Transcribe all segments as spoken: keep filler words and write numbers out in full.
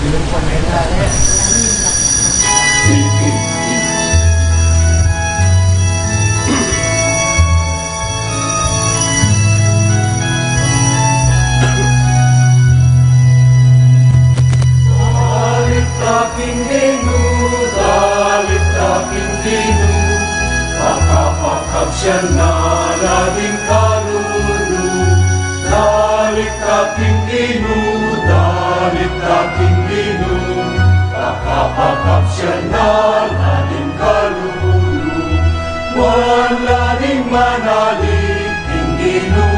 Dalit ta king Ginu, dalit ta king Ginu, pakapakabsian na la ding kalulu. Dalit ta king Ginu, dalit ta king Ginu, pakapakabsian na la ding kalulu. Muan la ning manalig king Ginu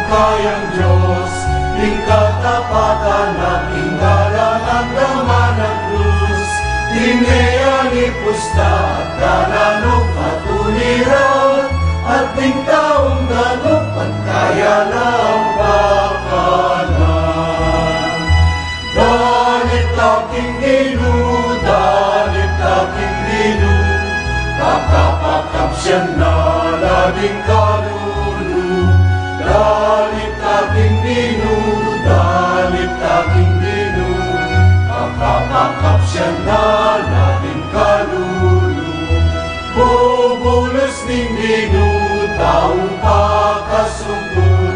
kayang Dios, ing katapatan at ing galang a daman a krus. Dinian i pusta at kanan o katuliran, at ding taung danupan kaya lang pakanan. Dalit ta king Ginu, dalit ta king Ginu, pakapakabsian na la ding kalulu. Dalit ta king Ginu, dalit ta king Ginu, pakapakabsian na la ding kalulu. Bubulus ning Ginu, taung pakasumpul,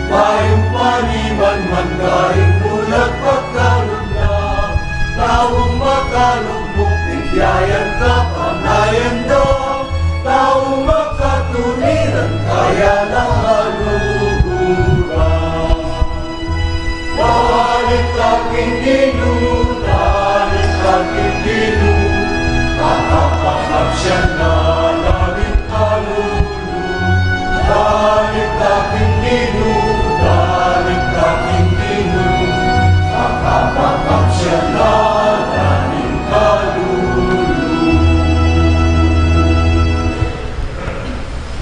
mayupaya man karing bulag pagkalub na. Taung makalugmuk, bibiayan kapangayan da. Taung makatuliran, kaya lang maluguran. Dalit ta king Ginu, dalit ta king Ginu, pakapakabsian na la ding kalulu. Dalit ta king Ginu, dalit ta king Ginu, pakapakabsian na la ding kalulu.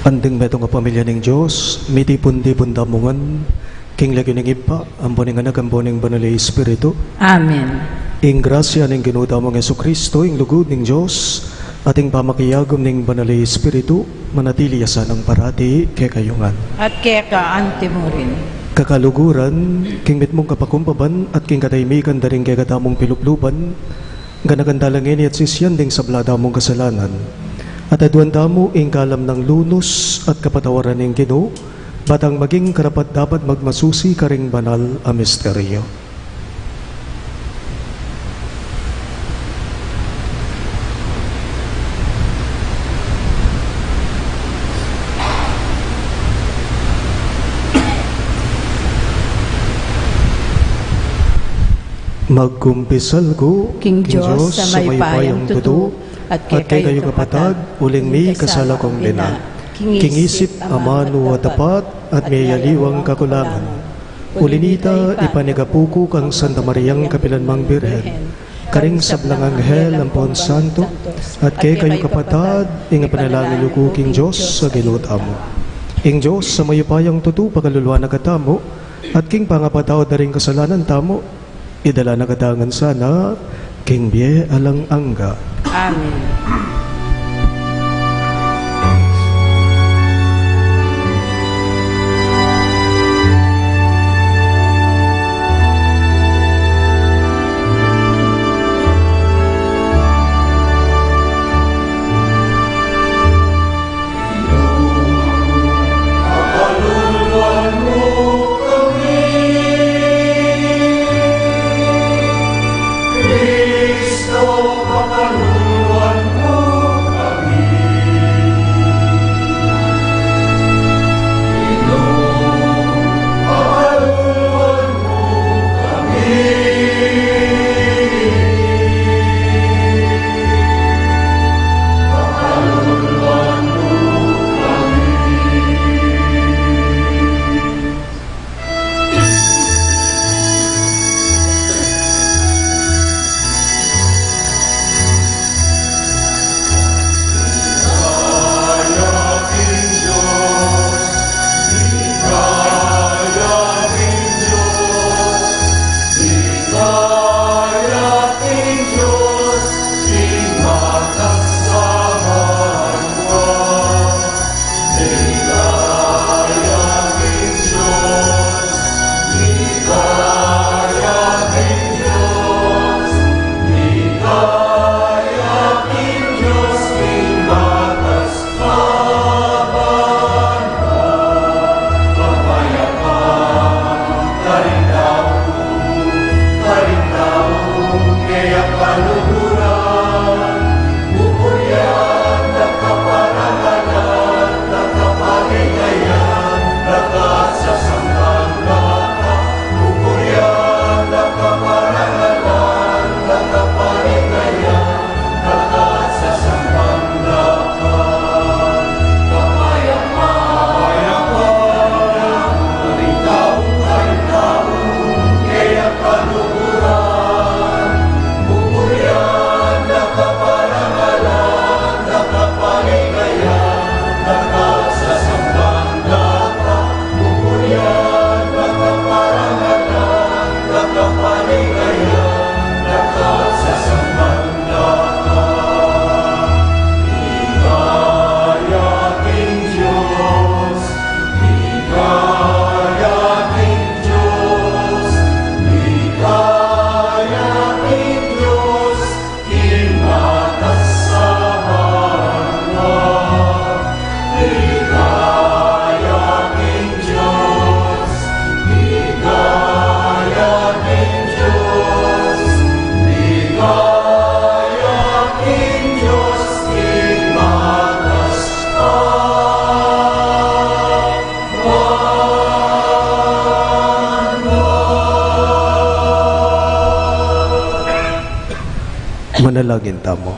Anting metung a pamilya ning Dios, mitipun-tipun tamu ngan king lagyu ning Ibpa, ampo ning Anak, ampo ning Banal a Espiritu. Amen. Ing grasya ning Ginu tamung Jesucristo, ing lugud ning Dios, at ing pamakiagum ning Banal a Espiritu, manatili ya sanang parati kekayu ngan. At keka antimurin. Kakaluguran, king mitmung kapakumbaban at king katahimikan da ring kekatamung pilubluban, ganakan tala ngeni at sisian ding sabla tamung kasalanan. At aduan tamu ing kalam nang lunus at kapatawaran ning Ginu, ba tang maging karapat-dapat magmasusi karing banal a misteryo. Magkumpisal ku king Dios a mayupayang tutu, at kekayu kapatad, uling mikasala kung bina king isip, amanu at dapat, at miyaliwang kakulangan. Uli nita, ipanyawad ku kang Santa Mariang kapilanman Birhen, karing sablang anghel ampon santo, at kekayu kapatad, ing ipanalangin yu ku king Dios a Ginu tamu. Ing Dios a mayupayang tutu pakaluluan na katamu, at king pangapatawad da ring kasalanan tamu, idala na katamu ngan sana king bie alang angga. Amen. Manalangin tamu.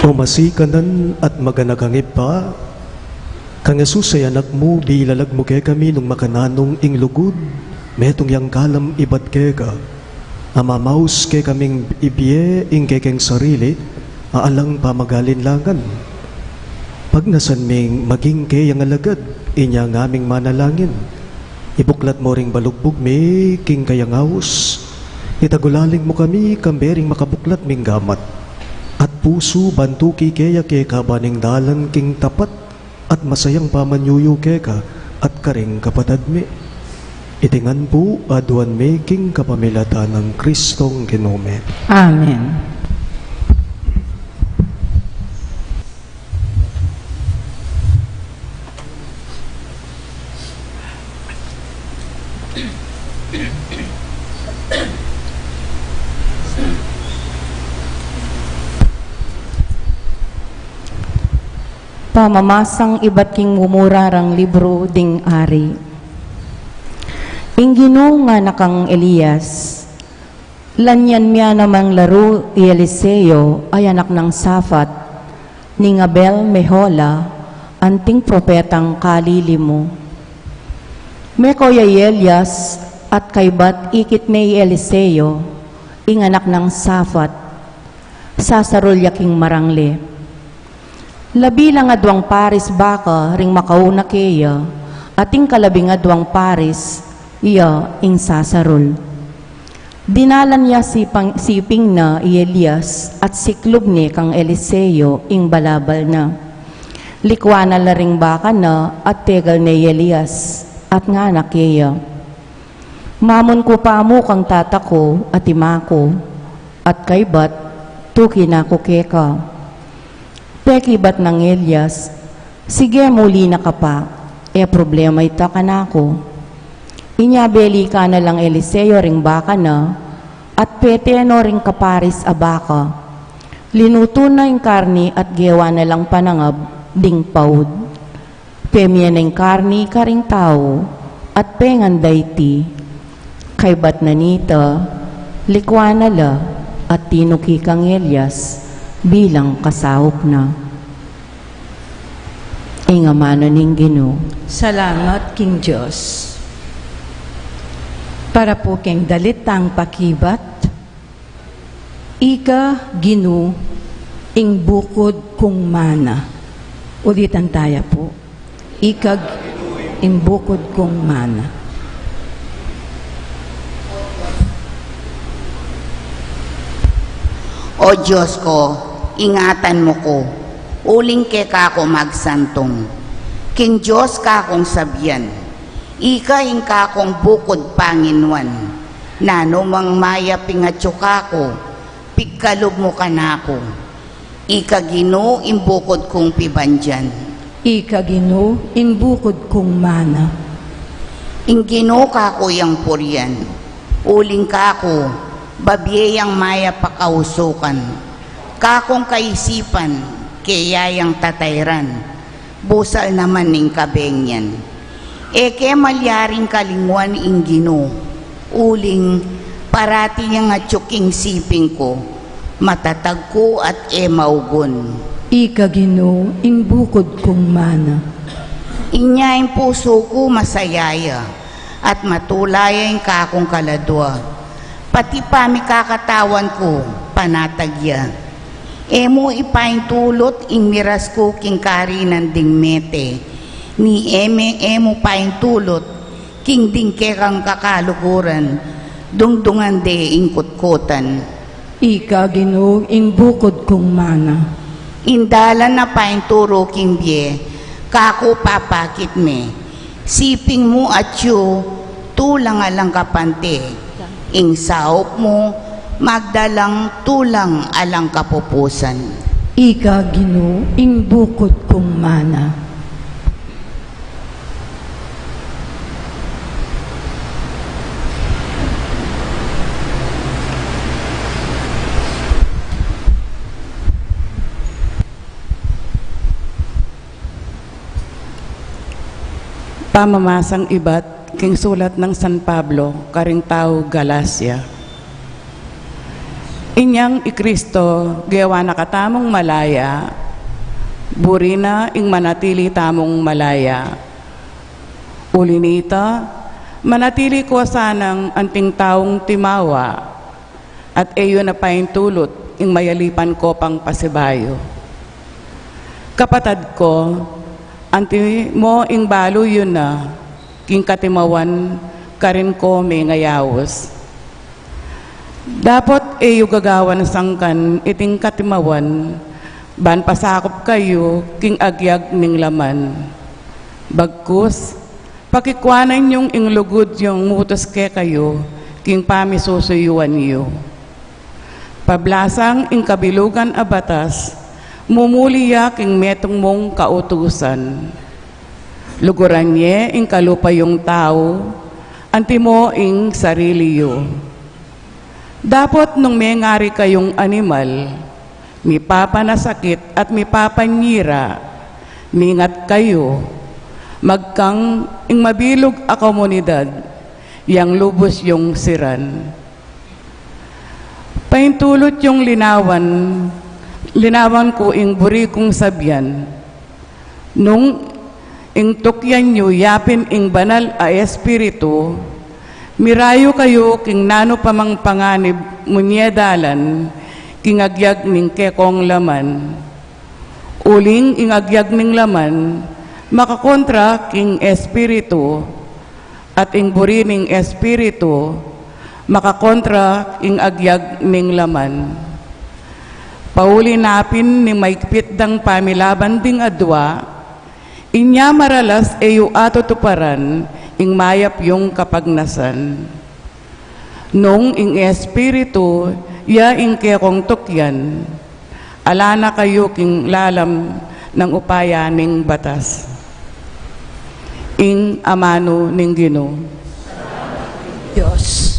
O masikanan at maganakang Ibpa, kang Jesus a Anak mu, bilalag mu kekami nung makananu ing lugud, metung yang kalam ibat keka, a mamaus kekaming ibie ing kekeng sarili, a alang pamagalinlangan. Pagnasan ming maging keyang alagad, inya ngaming manalangin. Ibuklat mu ring balugbug mi king kayang aus. Itagulaling mu kami kambe ring makabuklat ming gamat at pusu, ban tuki keya keka ban ing dalan king tapat at masayang pamanyuyu keka at karing kapatad mi. Iti ngan pu aduan mi king kapamilatan nang Kristong Ginu mi. Amen. Pamamasang ibat king mumurarang libru ding Ari. Ing Ginu ngana kang Elias, Lanyan mia namang laru i Eliseo a anak nang Safat, ning Abel-mehola, anting propetang kalili mu. Meko ya i Elias at kaybat ikit ne i Eliseo, ing anak nang Safat, sasarul ya king marang le. Labi lang aduang paris baka ring makauna keya, at ing kalabing aduang paris, iya ing sasarul. Dinalan ya sipang-, siping na i Elias at siklub ne kang Eliseo ing balabal na. Likuan na la ring baka na at tegal ne i Elias at ngana keya, Mamun ku pa mu kang tata ku at ima ku, at kaybat tuki na ku keka. Pekibat nang Elias, Sige, muli na ka pa, e problema ita kanaku. Inya belikan na lang Eliseo ring baka na, at pete no ring kaparis a baka. Linutu na ing karni at gewa na lang panangab ding paud. Pemie na ing karni karing tau, at pengan da iti. Kaybat na nita, likuan na la, at tinuki kang Elias bilang kasaup na. Ing amanu ning Ginu. Salamat king Dios. Para pu keng dalit tang pakibat, Ika Ginu ing bukud kung mana. Ulitan taya pu. Ika Ginu ing bukud kung mana. O Dios ku, ingatan mu ku, uling keka ku magsantung. King Dios kakung sabian, ika ing kakung bukud panginuan. Nanu mang mayap ing atyu kaku, pigkalub mu kanaku. Ika Ginu ing bukud kung pibandian. Ika Ginu ing bukud kung mana. Ing Ginu kaku yang purian. Uling kaku, babie yang mayap a kausukan. Kakung kaisipan, keya yang tatairan. Busal naman ing kabeng nian. E ke malyaring kalinguan ing Ginu, uling parati yang atyu king siping ku, matatag ku at e maugun. Ika Ginu ing bukud kung mana. Inya ing pusu ku masaya ya, at matula ya ing kakung kaladua. Pati pamikakatawan ku, panatag ya. E mu ipaintulut ing miras ku king karinan ding mete, ni e me, e mu paintulut king ding kekang kakaluguran, dungdungan de ing kutkutan. Ika Ginu ing bukud kung mana. Ing dalan a painturu king bie, kaku papakit me. Siping mu atyu, tulang alang kapante. Ing saup mu, magdalang tulang alang kapupusan. Ika Ginu ing bukud kung mana. Pamamasang ibat king sulat nang San Pablo karing tau Galacia. Inyang i Kristo, gewa na katamung malaya, buri na ing manatili tamung malaya. Uli nita, manatili ko sanang anting taung timawa, at e yu na paintulut ing mayalipan ko pang pasibayu. Kapatad ko, antimo ing balu yu na, king katimawan karin ko mengayaus. Dapot e yu gagawan sangkan iting katimawan, ban pasakup kayu king agyag ning laman. Bagkus, pakikwanan yung ing lugud yung mutus kekayu, king pamisusuyuan yu. Pablasang ing kabilugan a batas, mumuli ya king metung mung kautusan. Luguran ye ing kalupa yung tau, antimo ing sarili yu. Dapot nung mengari kayung animal, mipapanasakit at mipapanyira, mingat kayu, magkang ing mabilug a komunidad, yang lubus yung siran. Paintulut yung linawan, linawan ku ing buri kung sabian. Nung ing tukyan yu yapin ing Banal a Espiritu, mirayu kayu king nanu pa mang panganib munye dalan king agyag ning kekong laman. Uling ing agyag ning laman makakontra king Espiritu, at ing buri ning Espiritu makakontra king agyag ning laman. Pauli na pin ning maigpit dang pamilaban ding adua, inya maralas e yu atutuparan ing mayap yung kapagnasan. Nung ing Espiritu ya ing kekong tukyan, ala na kayu king lalam nang upaya ning batas. Ing amanu ning Ginu. Dios.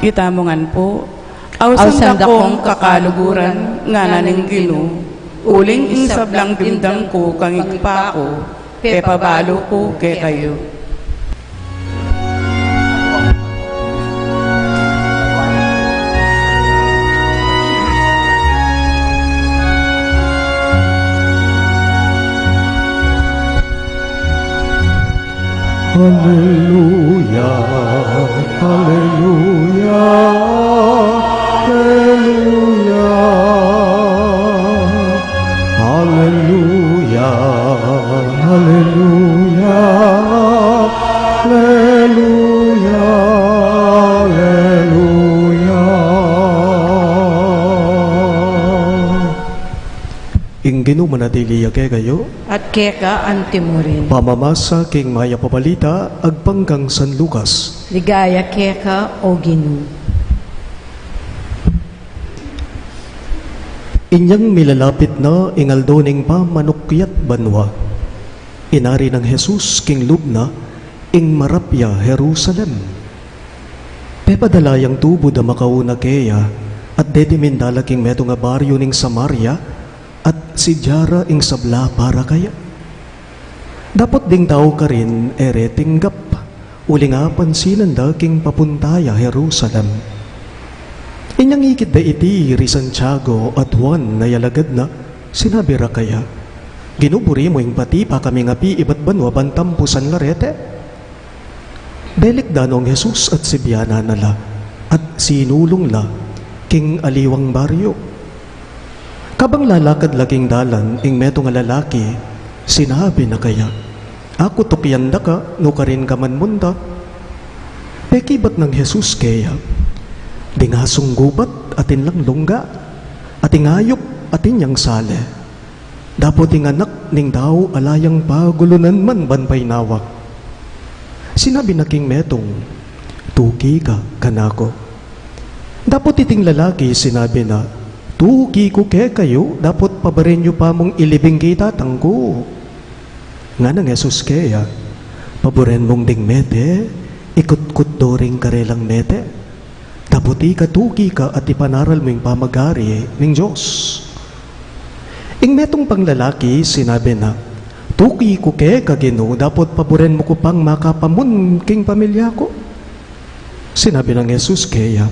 Itamu ngan pu. Ausan da kong kakaluguran, ngana ning Ginu, uling ing sablang dimdam ku kang Ibpa ku, pepabalu ku kekayu. Aleluya, aleluya, aleluya. Aleluya, aleluya, aleluya, aleluya. Ing Ginu manatili ya kekayu. At keka antimurin. Pamamasa king Mayap a Balita agpang kang San Lucas. Ligaya keka, O Ginu. Inyang milalapit na ing aldo ning pamanukyat banua, inari nang Jesus king lub na ing marapyang Jerusalem. Pepadala yang tubud a makauna keya, at deti mindala king metung a baryu ning Samaria, at sidya ra ing sabla para kaya. Dapot ding tau karin e re tinggap, uling apansinan da king papunta ya Jerusalem. Inyang ikit da iti ri Santiago at Juan a alagad na, sinabi ra kaya, "Ginu, buri mu ing pati pa kaming api ibat banua ban tampusan la reti?" Belik da nong Jesus at sibyanan na la, at sinulung la king aliwang baryo. Kabang lalakad la king dalan ing metung a lalaki, sinabi na kaya, "Aku, tukyan da ka, nukarin ka man munta." Pekibat nang Jesus keya, "Ding asung gubat atin lang lungga, at ing ayup atin yang sale, dapot ing Anak ning Tau ala yang pagulunan man ban painawa." Sinabi na king metung, "Tuki ka kanaku." Dapot iting lalaki sinabi na, "Tuki ku kekayu, dapot paburen yu pa mung ilibing king tatang ku." Ngana nang Jesus keya, "Paburen mung ding mete ikutkut do ring karelang mete, dapot ika tuki ka at ipanaral mu ing pamagari ning Dios." Ing metung pang lalaki sinabi na, "Tuki ku keka, Ginu, dapot paburen mu ku pang makapamun king pamilya ku." Sinabi nang Jesus keya,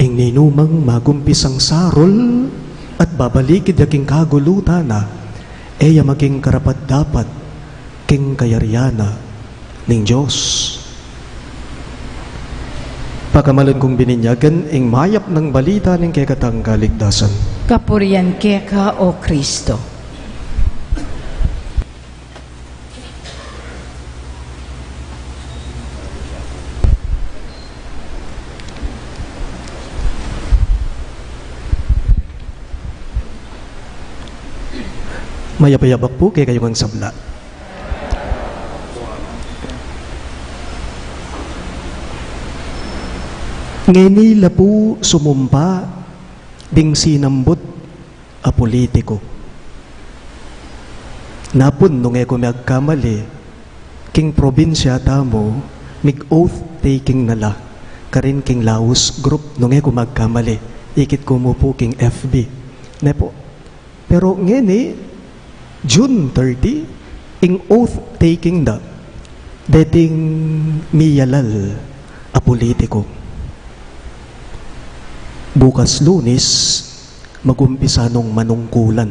"Ing ninumang magumpisang sarul at babalikid ya king kagulutan na, e ya maging karapat-dapat king kayarian na ning Dios." Pakamalan kung bininyagan ing mayap nang balita ning kekatang kaligtasan. Kapurian keka, O Kristo. Mayap a yabak pu kekayu ngan sabla. Ngeni la pu sumumpa ding sinambut a pulitiku. Napun nung e ku magkamali, king probinsya tamu, mig-oath taking na la karin king Laos group, nung e ku magkamali, ikit ku mu pu king F B. Ne pu? Pero ngeni, June thirty, ing oath taking da deting miyalal a pulitiku. Bukas Lunis, magumpisa nong manungkulan.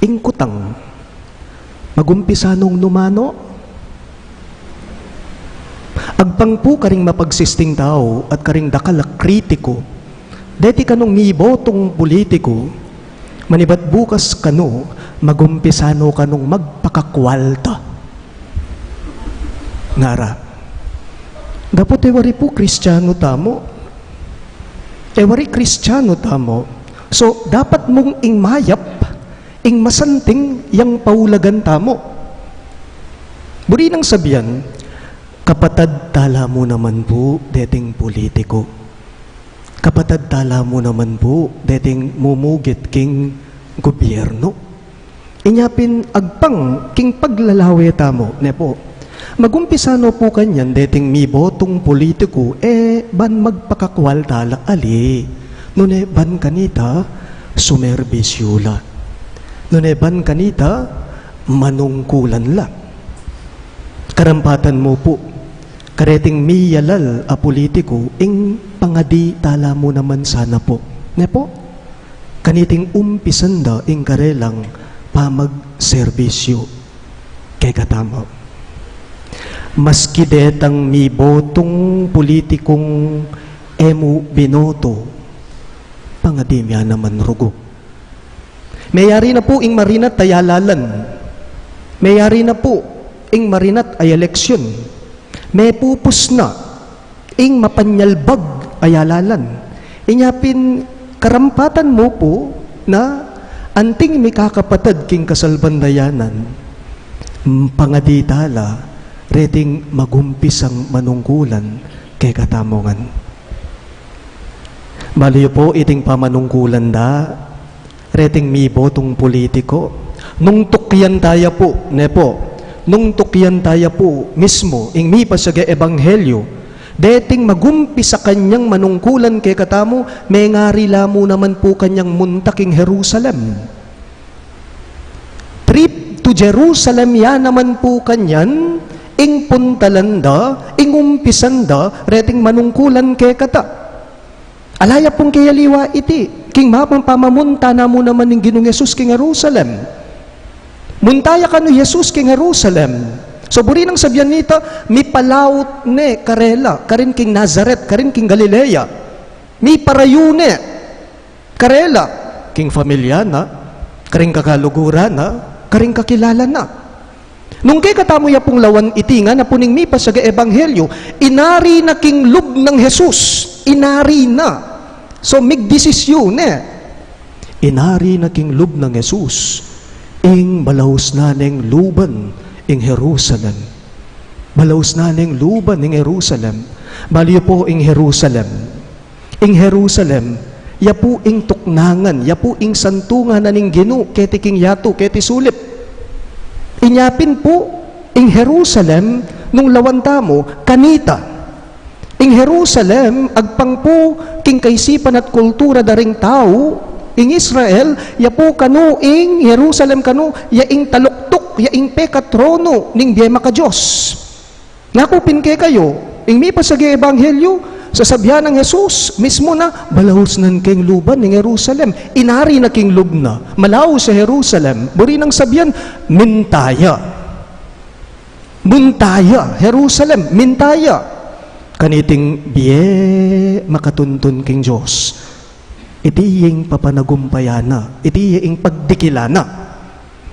Ing kutang, magumpisa nong numano? Agpang pu karing mapagsisting tau at karing dakal a kritiku, deti kanung mibotung pulitiku, manibat bukas kanu, magumpisa no kanung magpakakwalta. Ngara. Dapot e wari pu Kristiyanu tamu. E wari Kristiyanu tamu. So, dapat mung ing mayap, ing masanting yang paulagan tamu. Buri nang sabian, kapatad tala mu naman pu deting pulitiku. Kapatad tala mu naman pu deting mumugit king gubyernu. Inya pin agpang king paglalawe tamu, ne pu. Magumpisa no pu kanyan deting mibotung pulitiku, e ban magpakakwalta la ali. Nune ban kanita, sumerbisyu la. Nune ban kanita, manungkulan la. Karampatan mu pu, kareting miyalal a pulitiku, ing pangadi tala mu naman sana pu. Ne pu? Kaniting umpisan da ing karelang pamagserbisyu kekatamu. Maski detang mibotung pulitikung e mu binoto, pangadi mi ya naman rugu. Meyari na pu ing marinat a yalalan. Meyari na pu ing marinat a eleksyon. Mepupus na ing mapanyalbag a yalalan. Inya pin karampatan mu pu na anting mikakapatad king kasalpantayanan, pangadi tala reting magumpisang manungkulan kekatamu ngan. Balu yu pu iting pamanungkulan da, reting mibotung pulitiku. Nung tukyan taya pu, ne pu, nung tukyan taya pu mismu ing mipasiag a ebanghelyu, deting magumpisa kanyang manungkulan kekatamu, mengari la mu naman pu kanyang munta king Jerusalem. Trip to Jerusalem ya naman pu kanyan ing puntalan da, ing umpisan da reting manungkulan kekata. Ala ya pung kiyaliwa iti, king mapang pamamunta na mu naman ning Ginung Jesus king Jerusalem. Munta ya kanu Jesus king Jerusalem, So, buri nang sabian nita, mipalaut ne karela, karin king Nazaret, karin king Galilea. Miparayu ne karela, king familia na, karing kakaluguran na, karing kakilala na. Nung kekatamu ya pung lawan iti ngana pu ning mipasaga ebanghelyo, inari na king lub nang Jesus. Inari na. So, migdesisyon ne. Inari na king lub nang Jesus, ing balausnan neng luban ing Jerusalem. Balausnan neng luban ing Jerusalem. Balu yu pu ing Jerusalem. Ing Jerusalem, ya pu ing tuknangan, ya pu ing santungan na ning Ginu, keti king yatu, keti sulip. Inya pin pu, ing Jerusalem, nung lawan tamu, kanita. Ing Jerusalem, agpang pu, king kaisipan at kultura da ring tau, ing Israel, ya pu kanu ing Jerusalem kanu, ya ing taluktuk, ya ing pekatronu, ning bie maka-Dios. Naku pin kekayu, ing mipasaga ebanghelyo, sasabian nang Jesus, mismu na, balausnan keng luban ing Jerusalem, inari na king lub na, malaus ya Jerusalem, buri nang sabian, minta ya. Minta ya, Jerusalem, minta ya. Kaniting bie makatuntun king Dios. Iti ing papanagumpayan na, iti ing pagdikilan na.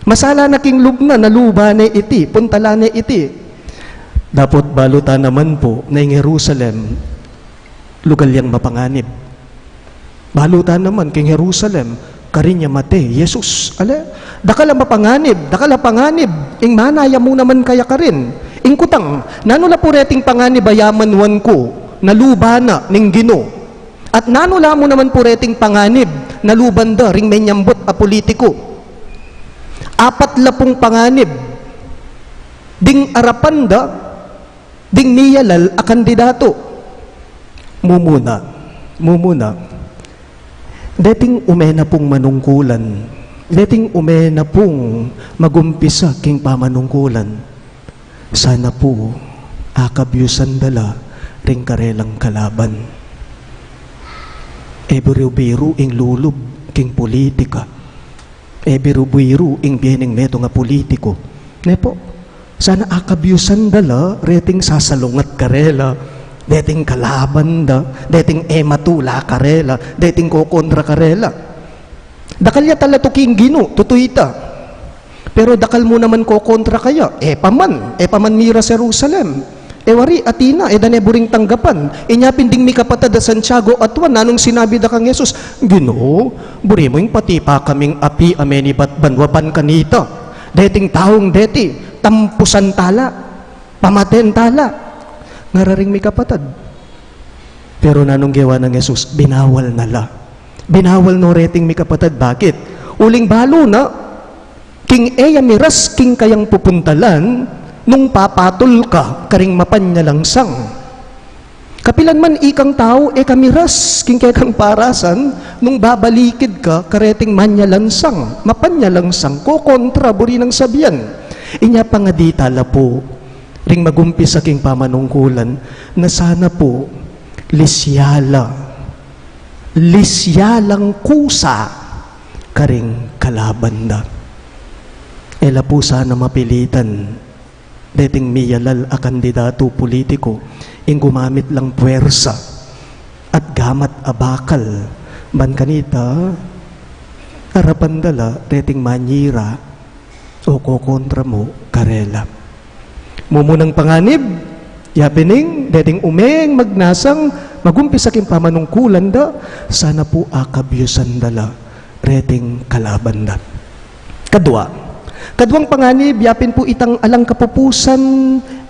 Masala na king lub na, naluban ne iti, puntalan ne iti. Dapot balu ta naman pu, na ing Jerusalem, lugal yang mapanganib. Balu ta naman, king Jerusalem, karin ya mate Jesus. Ale, dakal a mapanganib, dakal a panganib, ing manaya mu naman kaya karin. Ing kutang, nanu la pu reting panganib a yamanwan ku, naluban na ning Ginu. At nanu la mu naman pu reting panganib, naluban da ring menyambut a pulitiku. Apat la pung panganib, ding arapan da, ding miyalal a kandidatu. Mumuna, mumuna. Deting ume na pung manungkulan, deting ume na pung magumpisa king pamanungkulan, sana pu akabyusan da la ring karelang kalaban. E biru-biru ing lulub king pulitika. E biru-biru ing bie ning metung a pulitiku. Ne pu? Sana akabyusan da la reting sasalungat karela, deting kalaban da, deting e matula karela, deting kokontra karela. Dakal ya tala tu king Ginu, tutu ita. Pero dakal mu naman kokontra kaya, e pa man, e pa man miras Jerusalem. E wari, atin na, e da ne buring tanggapan. Inya pin ding mikapatad a Santiago at Juan, nanung sinabi da kang Jesus, Ginu, buri mu ing pati pa kaming api a menibat banua ban kanita. Deting taung deti, tampusan tala, pamaten tala. Ngara ring mikapatad. Pero nanung gewa nang Jesus, binawal na la. Binawal no reting mikapatad, bakit? Uling balu na, king e ya miras king kayang pupuntalan, nung papatul ka karing mapanyalansang. Kapilan man ikang tau, e ka miras king kekang parasan, nung babalikid ka kareting manyalansang, mapanyalansang, kokontra, buri nang sabian. Inya pangadi tala pu, ring magumpisa king pamanungkulan, na sana pu, lisya la, lisya lang kusa karing kalaban da. E la pu sana mapilitan deting miyalal a kandidatu pulitiku ing gumamit lang puersa at gamat a bakal ban kanita arapan da la deting manyira o kokontra mu karela. Mumunang panganib, ya pin ing deting umeng magnasang magumpisa king pamanungkulan da, sana pu akabyusan da la reting kalaban da. Kadua, kaduang panganib, ya pin pu itang alang kapupusan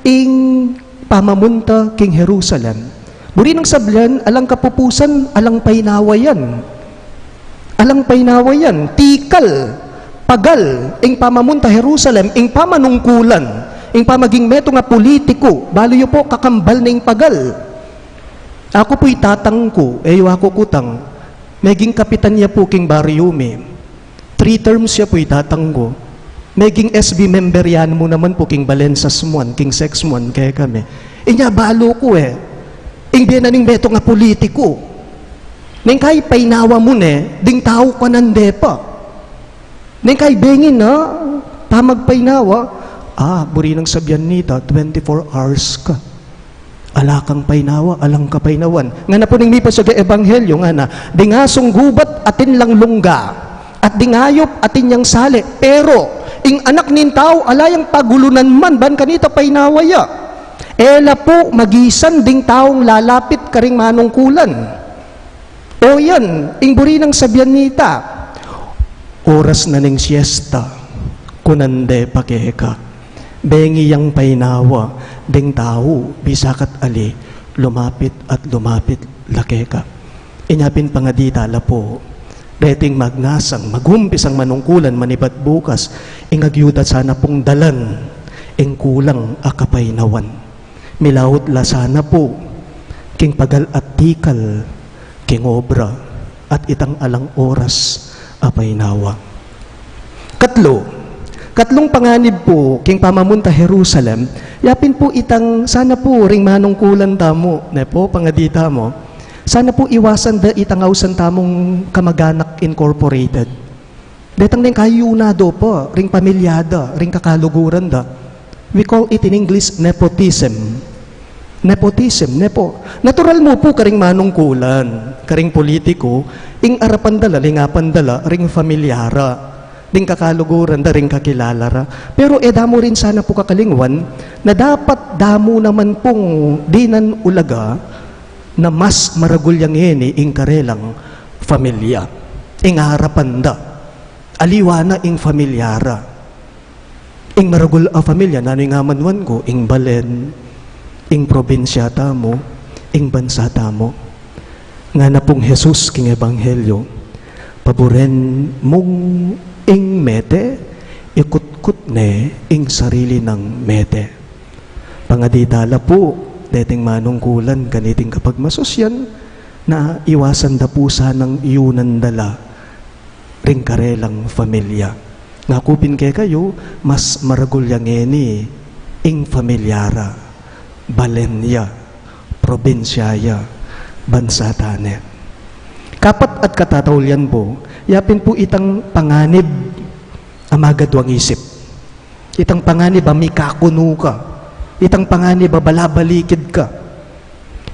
ing pamamunta king Jerusalem. Buri nang sabian, alang kapupusan, alang painawa yan. Alang painawa yan, tikal, pagal, ing pamamunta Jerusalem, ing pamanungkulan, ing pamaging metung a pulitiku, balu yu pu, kakambal na ing pagal. Aku pu itatang ku, e yu aku kutang, meging kapitan ya pu king baryu mi. Three terms ya pu itatang ku. Meging S B member ya mu naman pu king Balensa Smuan, king Sec Smuan, kekami. Inya balu ku e. Ing bie na ning metung a pulitiku. Neng kai painawa mu ne, ding tau kanan depa. Neng kai bengin na, pamagpainawa, Ah, buri nang sabian nita, twenty-four hours ka. Ala kang painawa, alang kapainawan. Ngana pu ning mipasiag a ebanghelyo, ngana, ding asung gubat atin lang lungga, at ding ayup atin yang sali. Pero ing Anak ning Tau, ala yang pagulunan man ban kanita painawa ya. E la pu magisan ding taung lalapit karing manungkulan. O yan, ing buri nang sabian nita, oras na ning siesta, kunan de pa keka. Bengi yang painawa ding tau, bisa ka't ali, lumapit at lumapit la keka. Inya pin pangadi tala pu, deting magnasang, magumpisang manungkulan manibat bukas, ing agyuda sana pung dalan ing kulang a kapainawan. Milaut la sana pu king pagal at tikal king obra at itang alang oras a painawa. Katlu, katlung panganib pu king pamamunta Jerusalem, yapin pu itang sana pu ring manungkulan tamu, ne pu, pangadi tamu, sana pu iwasan da itang ausan tamung kamaganak incorporated. Detang neng kayuna do pa ring pamilya da, ring kakaluguran da. We call it in English nepotism. Nepotism, nepo. Natural mu pu karing manungkulan, karing politiku, ing arapan da la, lingapan da la ring pamilya ra, ring kakaluguran da, ring kakilala ra. Pero e da mu rin sana pu kakalingwan na dapat da mu naman pung dinan ulaga na mas maragul ya ngeni ing karelang pamilya, ing arapan da. Aliwa na ing pamilya ra. Ing maragul a pamilya, nanu ing amanuan ku? Ing balen, ing probinsya tamu, ing bansa tamu. Ngana pung Jesus king ebanghelyo, paburen mung ing mete, ikutkut ne ing sarili nang mete. Pangadi tala pu, deting manungkulan kaniting kapagmasusyan, na iwasan da pu sanang iyunan da la ring karelang pamilya. Ngaku pin kekayu, mas maragul ya ngeni ing pamilya ra, balen ya, probinsya ya, bansa ta ne. Kapat at katataulian pu, yapin pu itang panganib a magadwang isip. Itang panganib a mikakunu ka. Itang panganib a balabalikid ka.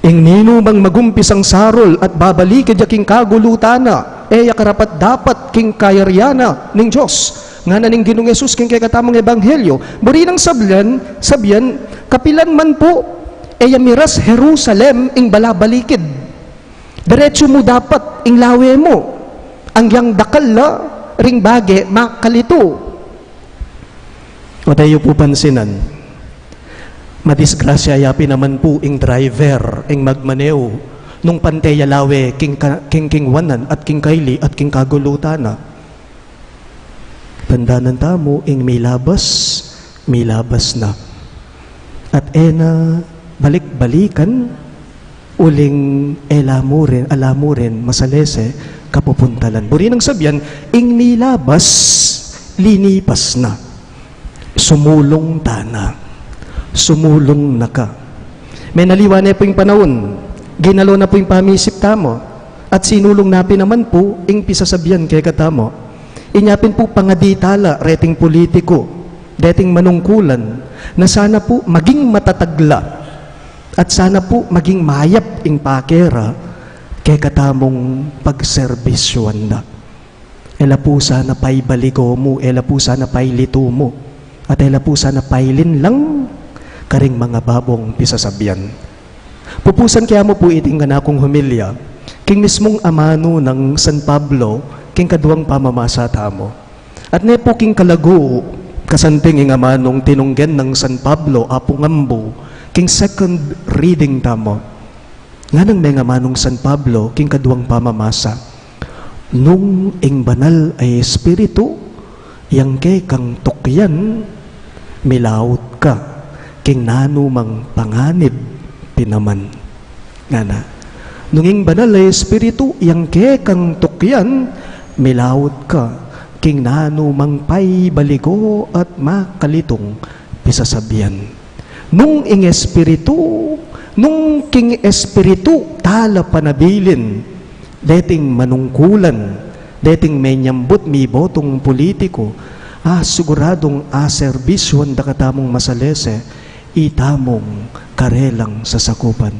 Ing ninumang magumpisang sarul at babalikid ya king kagulutan na, e ya karapat-dapat king kayarian na ning Dios. Ngana ning Ginung Jesus king kekatamung ebanghelyo, buri nang sabian, sabian, kapilan man pu, e ya miras Jerusalem ing balabalikid. Diretsu mu dapat ing lawe mu, anggiyang dakal la ring bage makalitu. O, tayu pu pansinan. Madisgrasya ya pin naman pu ing driver, ing magmaneho, nung pante ya lawe king ka-, king, king wanan at king kaili at king kagulutan na. Tandanan tamu, ing milabas, milabas na. At e na balik-balikan, uling e la mu rin, ala mu rin masalese kapupuntalan. Buri nang sabian, ing milabas, linipas na. Sumulung ta na. Sumulung na ka. Menaliwa ne pu ing panaun, ginalo na pu ing pamisip tamu, at sinulung na pin naman pu ing pisasabian kekatamu. Inya pin pu pangadi tala reting pulitiku, deting manungkulan, na sana pu maging matatag la, at sana pu maging mayap ing pake ra kekatamung pagserbisyuan da. E la pu sana paibaligo mu, e la pu sana pailitu mu, at e la pu sana pailinlang karing mangababung pisasabian. Pupusan ke mu pu iting kanakung homilya king mismung amanu nang San Pablo, king kaduang pamamasa tamu. At ne pu king kalagu, kasanting ing amanung tinunggen nang San Pablo, Apu ngambu, king second reading tamu. Nganang mengamanung San Pablo king kaduang pamamasa, nung ing Banal a Espiritu yang kekang tukyan, milaut ka king nanumang panganib pinaman. Ngana, nung ing Banal a Espiritu yang kekang tukyan, milaut ka king nanumang paibaligo at makalitung pisasabian. Nung ing Espiritu, nung king Espiritu tala panabilin, deting manungkulan, deting menyambut mibotung pulitiku, a siguradung aserbisyuan da katamung masalese itamung karelang sasakupan.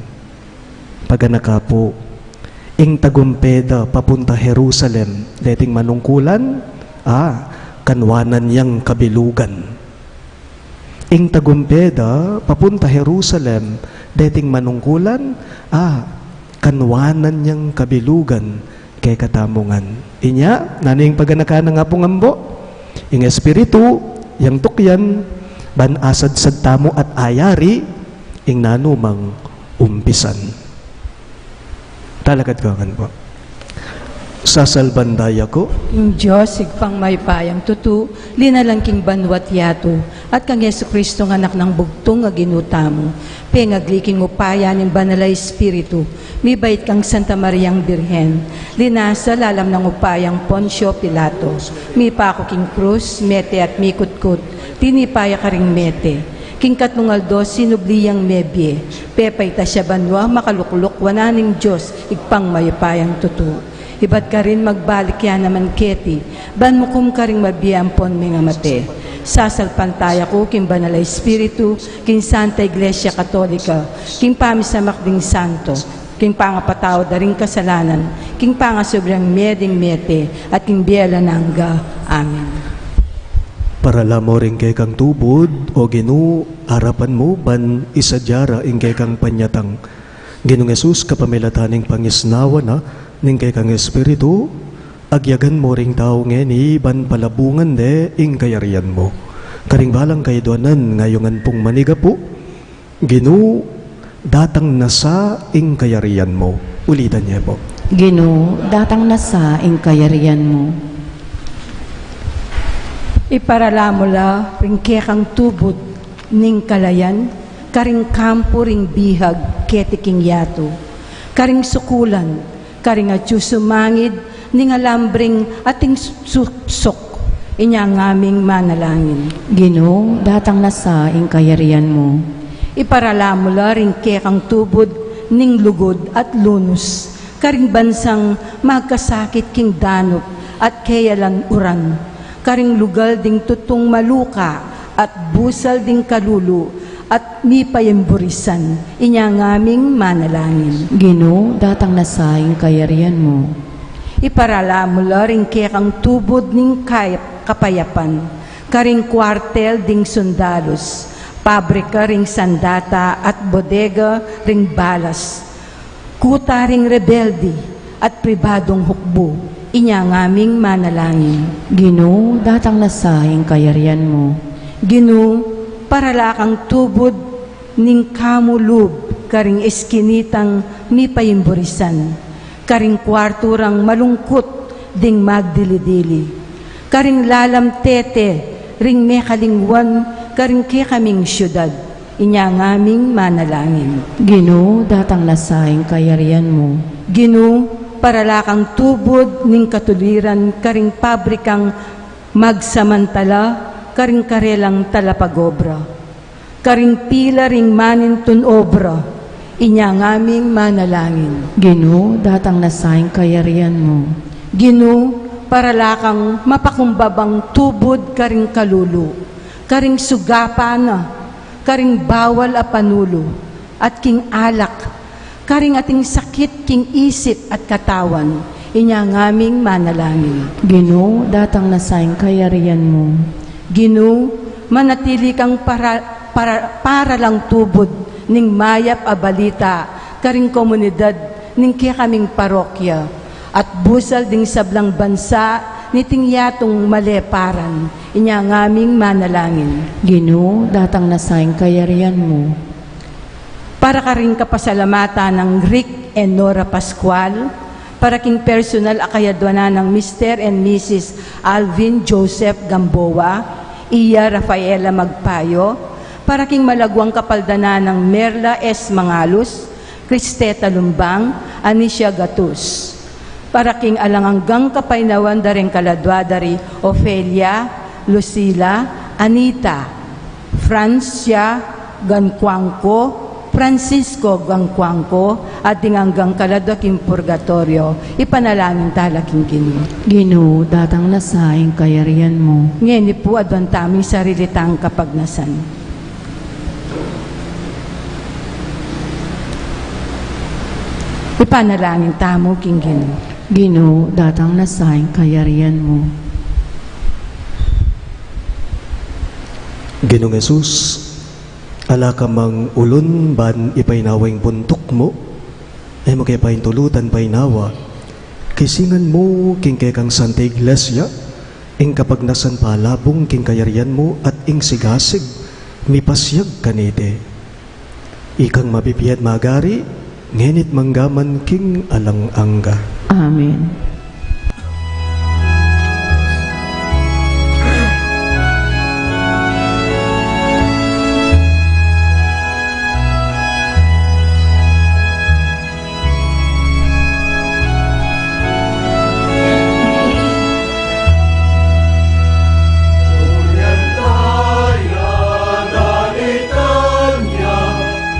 Paganaka pu, ing tagumpe da papunta Jerusalem deting manungkulan, a, kanuanan yang kabilugan. Ing tagumpe da papunta Jerusalem deting manungkulan, a, kanuanan yang kabilugan kekatamu ngan. Inya, nanu ing paganaka na nga pu ngan pu? Ing Espiritu, yang tukyan, ban asadsad tamu at ayari ing nanumang umpisan. Talakad ka ngan pu. Sasalbandaya ku. Ing Dios, Ibpang mayupayang tutu, linalang king banua't yatu, at kang Jesucristo nga Anak nang bugtung a Ginu tamu, pengagli king upaya ning Banal a Espiritu, mibait kang Santa Mariang Birhen, linasa lalam nang upayang Poncio Pilato, mipaku king krus, mete at mikutkut, tinipa ya karing mete. King katlung aldo sinubli yang mebie, pepaitas ya banua, makalukluk wanan ning Dios, Ibpang mayupayang tutu. Ibat karin magbalik ya naman keti, ban mukum karing mabie ampon mengamate. Sasalpantaya ku king Banal a Espiritu, king Santa Iglesia Katolika, king pamisamak ding santo, king pangapatawad da ring kasalanan, king pangasubli ring mie ding mete, at king bie alang angga. Amen. Parala mu ring kekang tubud, O Ginu, arapan mu, ban isadia ra ing kekang panyatang. Ginung Jesus, kapamilatan ning pangisnawa na ning kekang Espiritu, agyagan mu ring tau ngeni ban palabungan de ing kayarian mu. Karing balang kaiduanan, ngayungan pung manigapu, Ginu, datang na sa ing kayarian mu. Ulitan ye pu. Ginu, datang na sa ing kayarian mu. Iparala mu la ring kekang tubud ning kalayan, karing kampu ring bihag keti king yatu, karing sukulan, karing atyu sumangid ning alambre ating su-, suksuk, inya ngaming manalangin. Ginu, datang na sa ing kayarian mu. Iparala mu la ring kekang tubud ning lugud at lunus, karing bansang magkasakit king danup at keyalan uran, karing lugal ding tutung maluka at busal ding kalulu at mipayimburisan, inya ngaming manalangin. Ginu, datang na sa ing kayarian mu. Iparala mu la ring kekang tubud ning kayap-, kapayapan, karing kuartel ding sundalus, pabrika ring sandata at bodega ring balas, kuta ring rebelde at pribadung hukbu, inya ngaming manalangin. Ginu, datang na sa ing kayarian mu. Ginu, parala kang tubud ning kamu lub karing eskinitang mipayimburisan, karing kuartu rang malungkut ding magdili-dili, karing lalam tete ring mekalingwan karing kekaming siudad, inya ngaming manalangin. Ginu, datang na sa ing kayarian mu. Ginu, parala kang tubud ning katuliran karing pabrikang magsamantala karing karelang talapagobra, karing pila ring manintun obra, inya ngaming manalangin. Ginu, datang na sa ing kayarian mu. Ginu, parala kang mapakumbabang tubud karing kalulu, karing sugapan na, karing bawal a panulu, at king alak, karing ating sakit king isip at katawan, inya ngaming manalangin. Ginu, datang na sa ing kayarian mu. Ginu, manatili kang para-, para-, paralang tubud ning mayap a balita karing komunidad ning kekaming parokya, at busal ding sablang bansa niting yatung maleparan, inya ngaming manalangin. Ginu, datang na sa ing kayarian mu. Para karing kapasalamatan nang Rick and Nora Pascual, para king personal a kayadwanan nang Mister and Missus Alvin Joseph Gamboa, Iya Rafaela Magpayo, para king malagwang kapaldanan nang Merla S. Mangalus, Cristeta Lumbang, Anicia Gatus. Para king alang anggang kapaynawan da ring kaladwa da ri Ofelia, Lucila, Anita, Francia, Gancuanco, Francisco Guangcuangco, at ding anggang kaladwa king purgatoryo, ipanalangin tala king Ginu. Ginu, datang na sa ing kayarian mu. Ngeni pu, aduan tamu ing sarili tang kapagnasan. Ipanalangin tamu king Ginu. Ginu, datang na sa ing kayarian mu. Ginung Jesus, ala ka mang ulun ban ipainawa ing buntuk mu, e mu ke paintulutan painawa. Kisingan mu king kekang Santa Iglesia ing kapagnasan palabung king kayarian mu at ing sigasig mipasiag kaniti. Ikang mabibie at magari, ngeni't manggaman king alang angga. Amen.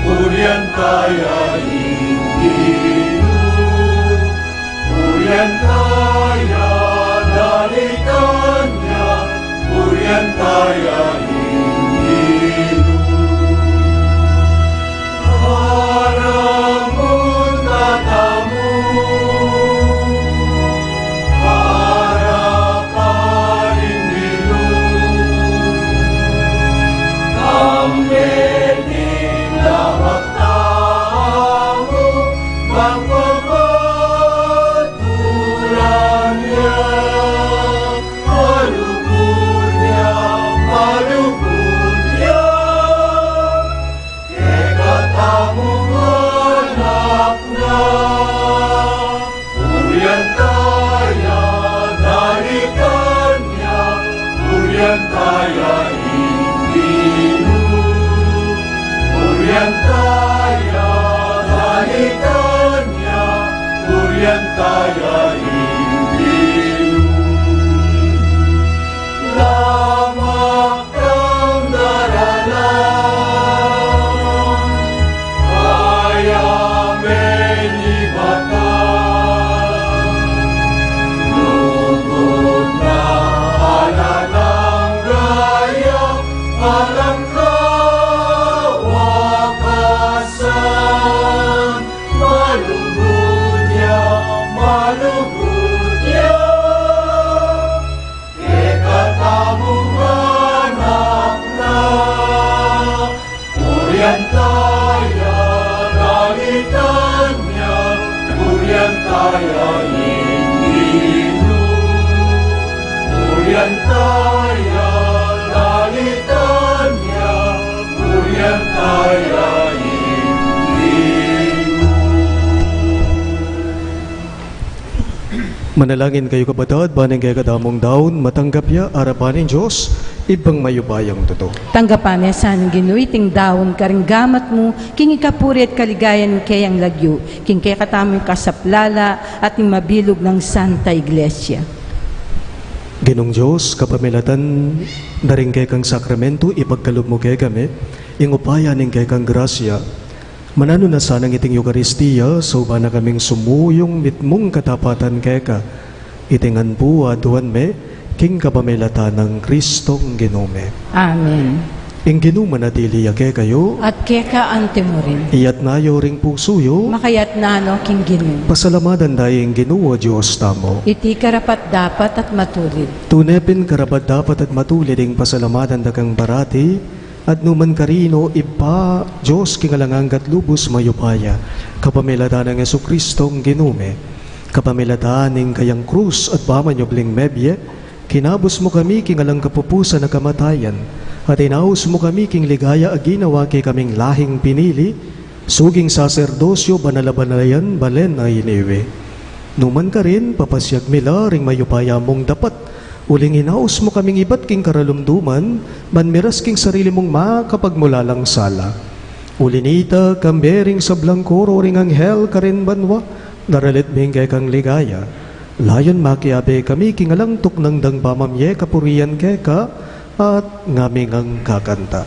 Purian taya ing Ginu. Purian taya, dalitan ya, purian taya ing Ginu. Para munta tamu, para pa ing Ginu. Kambe ing lamak tamu, magpapatulan ya, malugud ya, malugud ya. Kekatamu nganap na. Purian taya, dalitan ya, purian taya ing Ginu. Purian taya, dalitan ya, purian taya ing Ginu. Lamak Kang daralan, kaya menibatan, lugud na alanang daya, alang kawakasan, malugud ya, malugud ya. Kekatamu nganap na, purian taya, dalitan ya, purian taya ing Ginu. Purian taya, dalitan ya, purian taya ing Ginu. Manalangin kayu, kapatad, ban ing kekatamung daun matanggap ya arapan ning Dios, Ibpang mayupayang tutu. Tanggapan na sa ning Ginu iting daun karing gamat mu, king ikapuri at kaligayan ning keyang lagyu, king kekatamung kasaplalan at ning mabilug nang Santa Iglesia. Ginung Dios, kapamilatan da ring kekang sakramento, ipagkalub mu kekami ing upaya ning kekang grasya. Mananu na sanang iting Eukaristia, sauban na kaming sumuyung mitmung katapatan keka. Iti ngan pu aduan mi, king kapamilatan nang Kristong Ginu mi. Amen. Ing Ginu manatili ya kekayu. At keka anti mu rin. Iyatna yu ring pusu yu. Makayatna no king Ginu. Pasalamatan da ing Ginu a Dios tamu. Iti karapat-dapat at matulid. Tune pin karapat-dapat at matulid ing pasalamatan da kang parati, at numan karin, o Ibpa, Dios king alang angga at lubus mayupaya, kapamilatan nang Jesucristong Ginu mi. Kapamilatan ning kayang krus at pamanyubling mebie, kinabus mu kami king alang kapupusan a kamatayan, at inaus mu kami king ligaya a ginawa kekaming lahing pinili, suging saserdosyo banal a banal yan, balen a iniwi. Numan karin, papasiag mi la ring mayupaya mung dapat, uling inaus mu kaming ibat king karalumduman, ban miras king sarili mung makapagmulalang sala. Uli nita, kambe ring sablang koro ring anghel karin banua, daralit mi ing kekang ligaya. Layun makiabe kami king alang tuknang dang pamamie kapurian keka, at ngaming kakanta.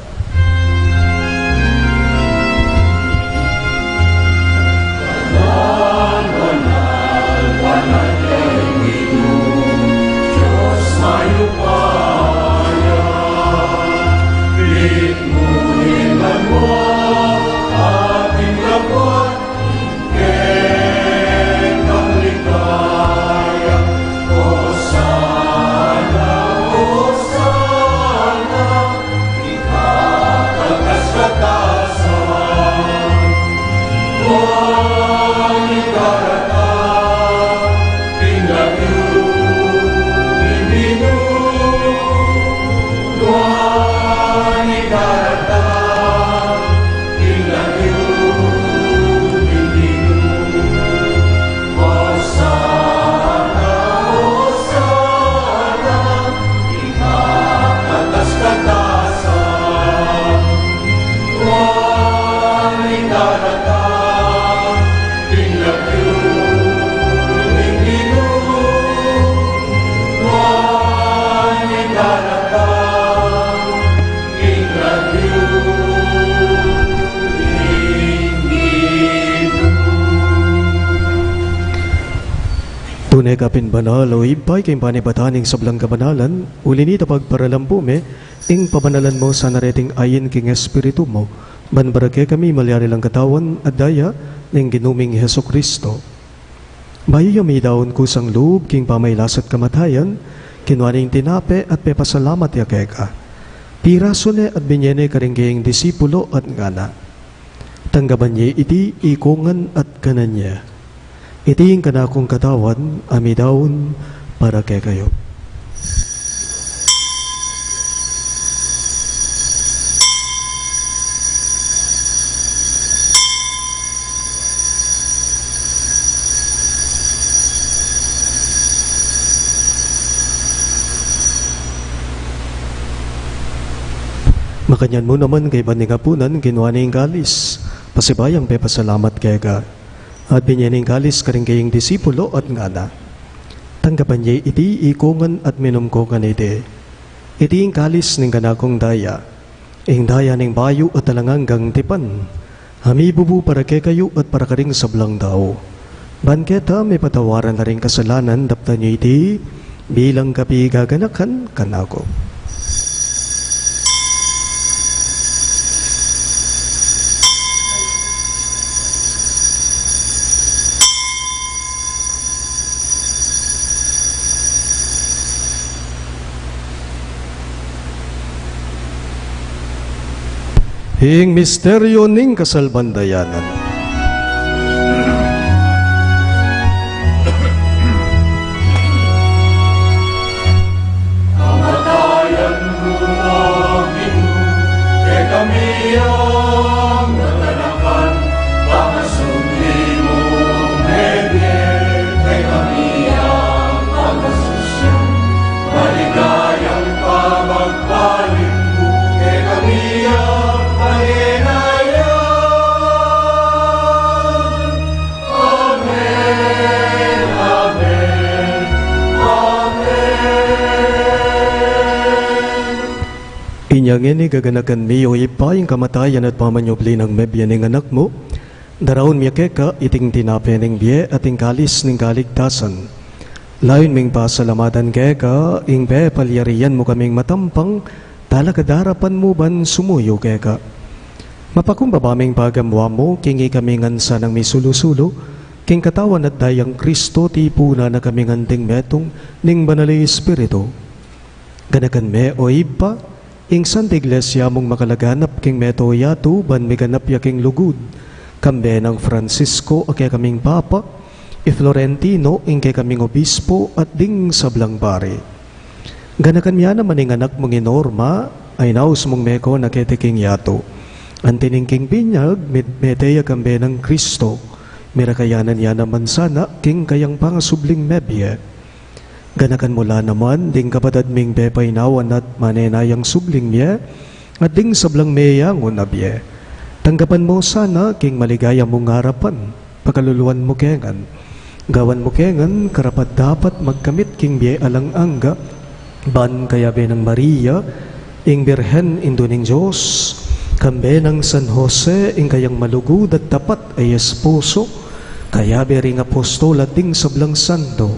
Keka pin banal, o Ibpa, ika ing panibatan ning sablang kabanalan, uli na nita pagparalampu me ing pabanalan mu sana reting ain king Espiritu mu, ban para kekami malyari lang katawan at daya ning Ginu ming Jesucristo. Bayu ya midaun kusang lub king pamailas at kamatayan, kinua ne ing tinape at pepasalamat ya keka. Pirasu ne at binye ne karing kayang disipulo at ngana: Tanggapan ye iti ikongan at kanan ye. Iti ing kanakung katawan a midaun para kekayu. Makanyan mu naman kaybat ning apunan, kinua ne ing kalis, pasibayung pepasalamat keka, at binye ne ing kalis karing kayang disipulo at ngana: Tanggapan ye iti ikongan at minum ko kaniti. Iti ing kalis ning kanakung daya, ing daya ning bayu at alang anggang tipan, a mibubu para kekayu at para karing sablang tau. Ban keta mipatawaran la ring kasalanan, daptan ye iti bilang kapigaganakan kanaku. Ing misteryu ning kasalpantayanan. Kamatayan mu, O Ginu, kekami yang naganakan, pangasubli mu mebie, kekami yang pangasusian, maligayang pamagpalit mu kekami yang manenaya. Amen, amen, amen. Inya ngeni gaganakan mi, O Ibpa, ing kamatayan at pamanyubli nang mebie ning Anak mu, daraun mi keka iting tinape ning bie at ing kalis ning kaligtasan. Layun ming pasalamatan keka ing pepalyarian mu kaming matampang talakad arapan mu ban sumuyu keka. Mapakumbaba ming pagamuan mu king ikami ngan sanang misulu-sulu king katawan at dayang Kristo, tipunan na kaming anting metung ning Banal a Espiritu. Ganakan me, O Ibpa, ing Santa Iglesia mung makalaganap king meto yatu ban miganap ya king lugud, kambe nang Francisco a kekaming Papa, i Florentino ing kekaming Obispo at ding sablang pari. Ganakan mu ya naman ing anak mung i Norma a inaus mung meko na keti king yatu. Anti ning king binyag, mit-, mete ya kambe nang Kristo, mirakayanan ya naman sana king kayang pangasubling mebie. Ganakan mu la naman ding kapatad ming pepainawan at manenayang subling mie, at ding sablang meyangu na bie. Tanggapan mu sana king maligaya mung arapan, pakaluluan mu ke ngan. Gawan mu ke ngan karapat-dapat magkamit king bie alang angga, ban kayabe nang Maria, ing Birhen Indu ning Dios, kambe nang San Jose, ing kayang malugud at tapat a esposo, kayabe ring apostol at ding sablang santo,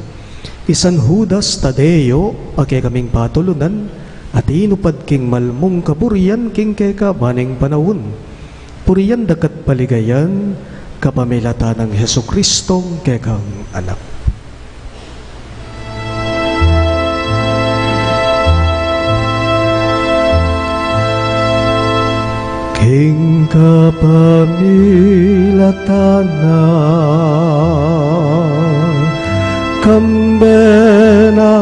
i San Judas Tadeo, a kekaming patulunan, a tinupad king malmung kaburian king keka ba ning panaun. Purian da ka't paligayan, kapamilatan nang Jesucristong kekang Anak. King kapamilatan na, kambe na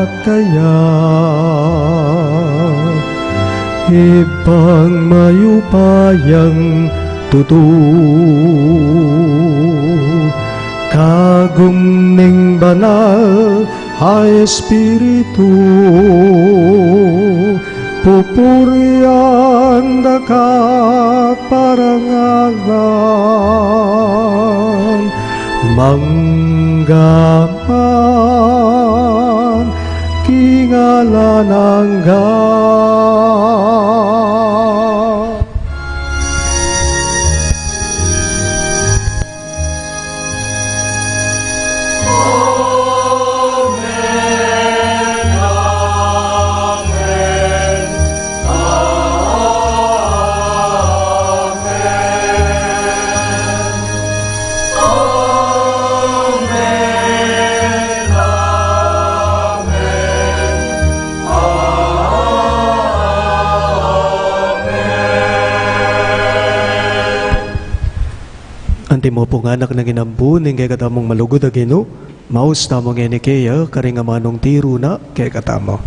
at kaya, Ibpang mayupayang tutu, kagum ning banal a Espiritu, pupurian da ka parangalan, mangga man king alang angga. Iti mu pung anak nang inambu ning kekatamung malugud a Ginu, maus tamu ngeni keya karing amanung tiru na kekatamu.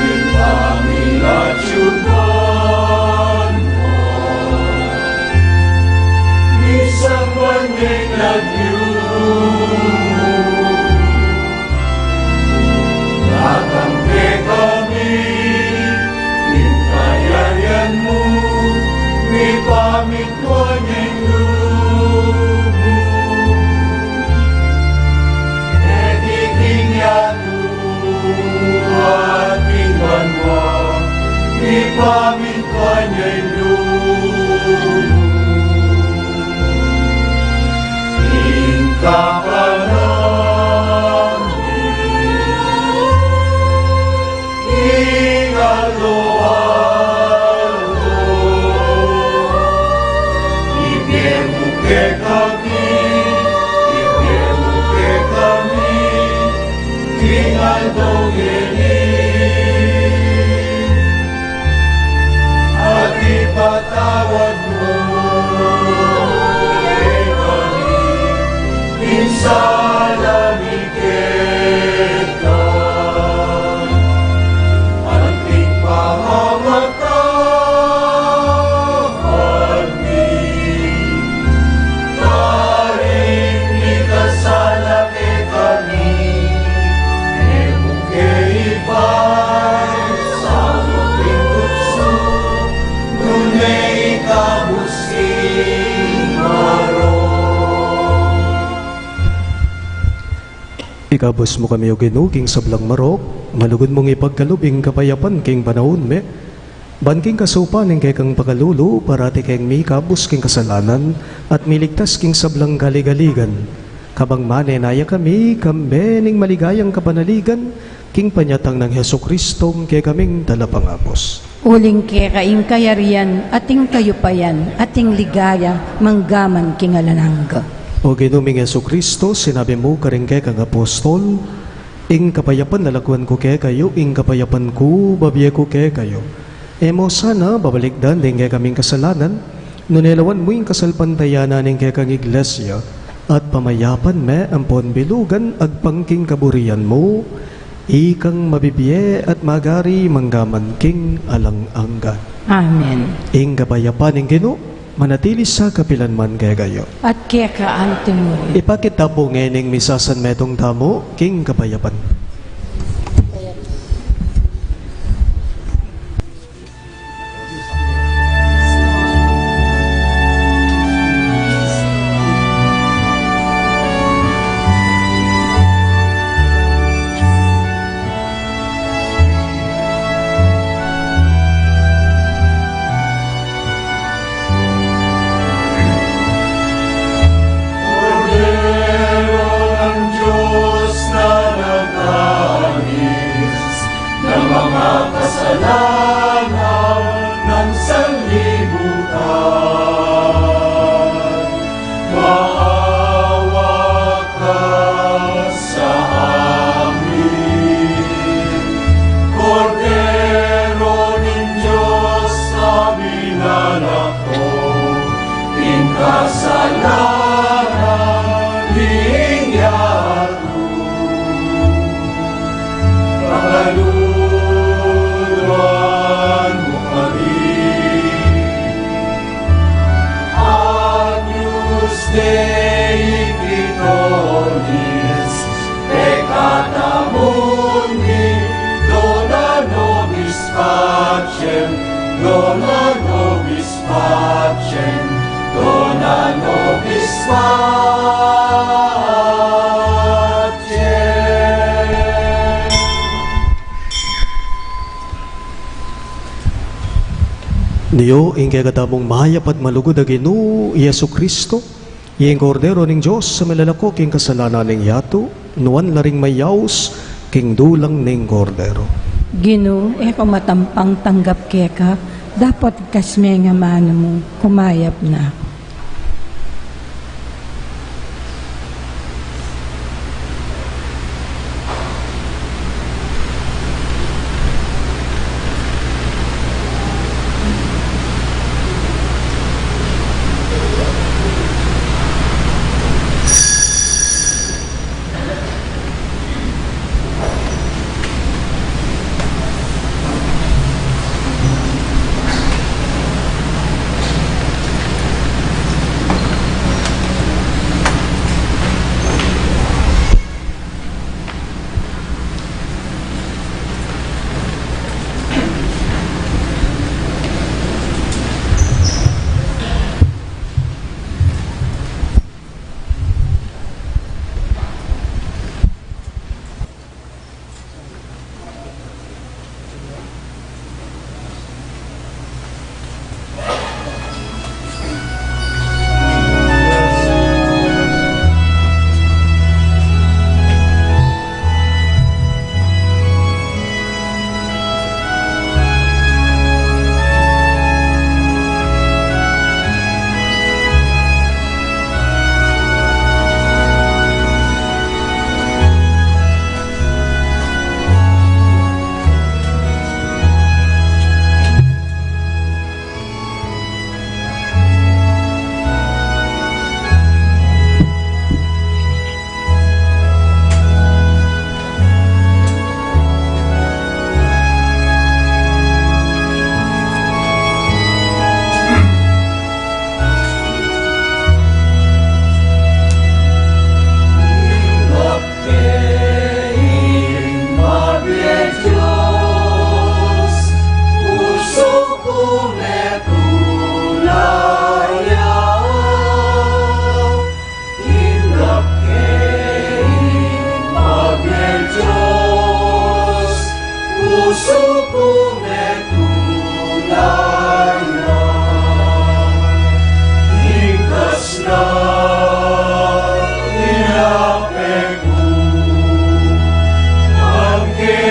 Ipamilacuban mo, misamban ning lagyu mu, datang kekami ing kayarian mu, mipamintuan ing lub mu. Keti king yatu at king banua, mipamintuan ing lub mu. Ing kakanan mi king aldo-aldo, ibie mu kekami, ibie mu kekami king aldo ngeni. At ipatawad mu kekami ing sala mi keka, anti ing pamamatawad mi karing mikasala kekami, e mu ke ibie saul king tuksu, nune ikabus ing marok. Ikabus mu kami, O Ginu, king sablang marok, malugud mung ipagkalub ing kapayapan king panaun mi, ban king kasaupan ning kekang pakalulu, parati keng mikabus king kasalanan, at miligtas king sablang galigaligan. Kabang manenaya kami, kambe ning maligayang kapanaligan, king panyatang nang Jesucristo, kekaming talapangabus. Uling keka ing kayarian, at ing kayupayan, at ing ligaya, manggaman king alang angga. O Ginu ming Jesucristo, sinabi mu karing kekang apostol, ing kapayapan lalakwan ku kekayu, ing kapayapan ku babie ku kekayu. E mu sana babalikdan ding kekaming kasalanan, nune lawan mu ing kasalpantayanan ning kekang iglesia, at pamayapan me ampon bilugan agpang king kaburian mu, ikang mabibie at magari manggaman king alang angga. Amen. Ing kapayapan ning Ginu manatili sa kapilan man kekayu. At keka antimurin. Ipakit ta pu ngening misasanmetung tamu king kapayapan. Kordero ng Diyos na nagpapanis ng mga kasalanan ng sanlibutan, maawa ka sa amin. Kordero ng Diyos na minalako ing kasalanan ning yatu, pakaluluan mu kami. Agnus Dei qui tollis peccata mundi, dona nobis pacem, dona nobis pacem, dona nobis pacem. Ini ing kekatamung mayap at malugud a Ginu, Jesucristo, ing Kordero ning Dios a milalako king kasalanan ning yatu, nuan la ring mayaus king dulang ning Kordero. Ginu, e ku matampang tanggap keka, dapot ikasme ing amanu mu, kumayap na.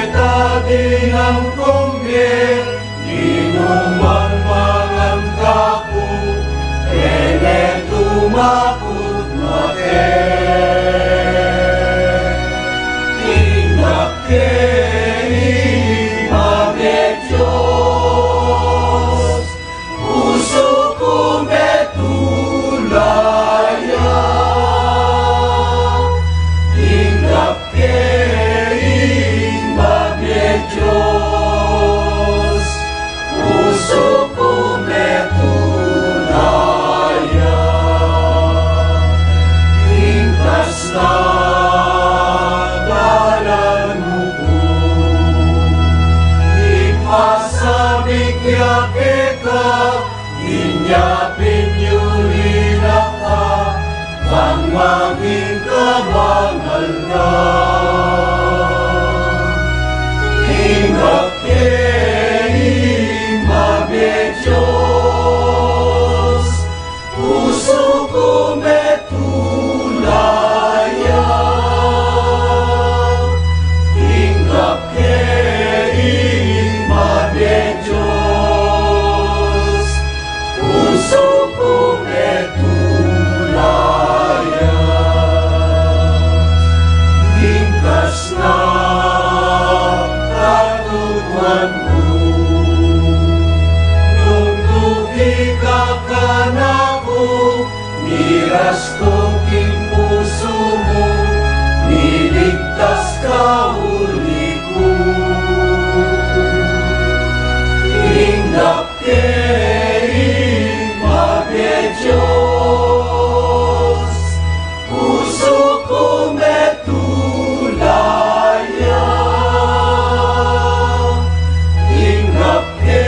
Tadi nang kung e, inuman mangan kaku, e ne tumakut mate. Tinggap ke ing Ibpa mi Dios, pusu ku me tulaya. Tinggap ke ing Ibpa mi Dios, pusu ku me tulaya. King kas na balan mu ku, ipasabik ya keka, inya pinyuri na ka, bang maging kabangal na. Tinggap ke ing Ibpa mi Dios, pusu ku me tulaya. Tinggap ke ing Ibpa mi Dios, pusu ku me tulaya. King kas na katutuan ku, nung tuki ka kanaku, miras ku king pusu mu, miligtas ka uli ku. Tinggap ke ing Ibpa mi Dios, pusu ku me tulaya. Tinggap ke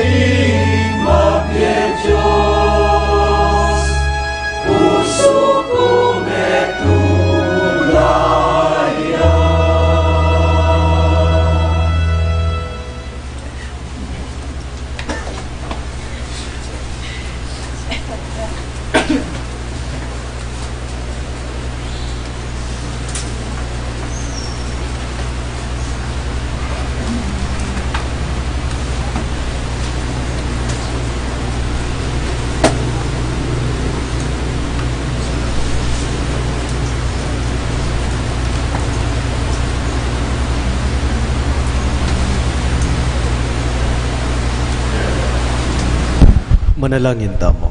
ing Ibpa mi Dios, pusu ku me tulaya. Manalangin tamu.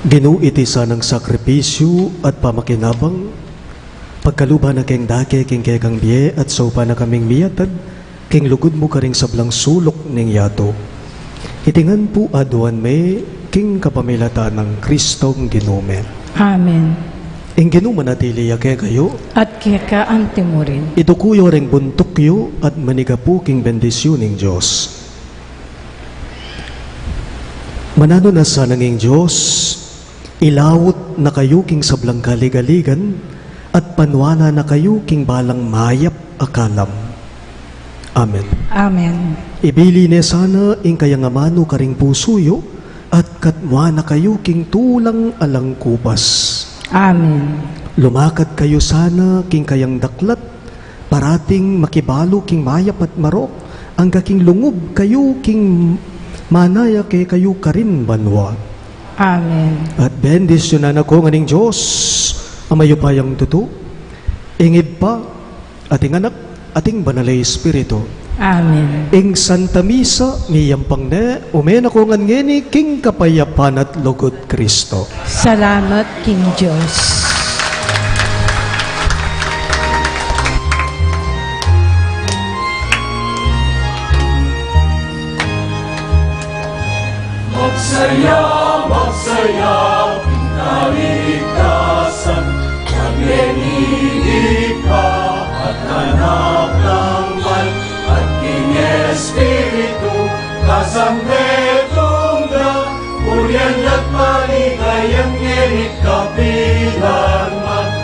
Ginu, iti sanang sakripisyu at pamakinabang, pagkaluban na keng dake king kekang bie at saupan na kaming miyatad king lugud mu karing sablang suluk ning yatu. Iti ngan pu aduan mi king kapamilatan nang Kristong Ginu mi. Amen. Ing Ginu manatili ya kekayu. At keka anti mu rin. Iduku yu ring buntuk yu at manigapu king bendisyun ning Dios. Mananu na sanang ing Dios ilaut na kayu king sablang kaligaligan, at panuanan na kayu king balang mayap a kalam. Amen. Amen. Ibili ne sana ing kayang amanu karing pusu yu, at katmuan na kayu king tulang alang kupas. Amen. Lumakad kayu sana king kayang daklat, parating makibalu king mayap at marok, angga king lungub kayu king manaya kekayu karin banua. Amen. At bendisyunan na ko ngan ning Dios a mayupayang tutu, ing Ibpa, at ing Anak, at ing Banal a Espiritu. Amen. Ing Santa Misa miyampang ne, ume na ko ngan ngeni king kapayapan at lugud Kristo. Salamat king Dios. Magsaya, magsaya, kaligtasan, paglenigi pa, at anak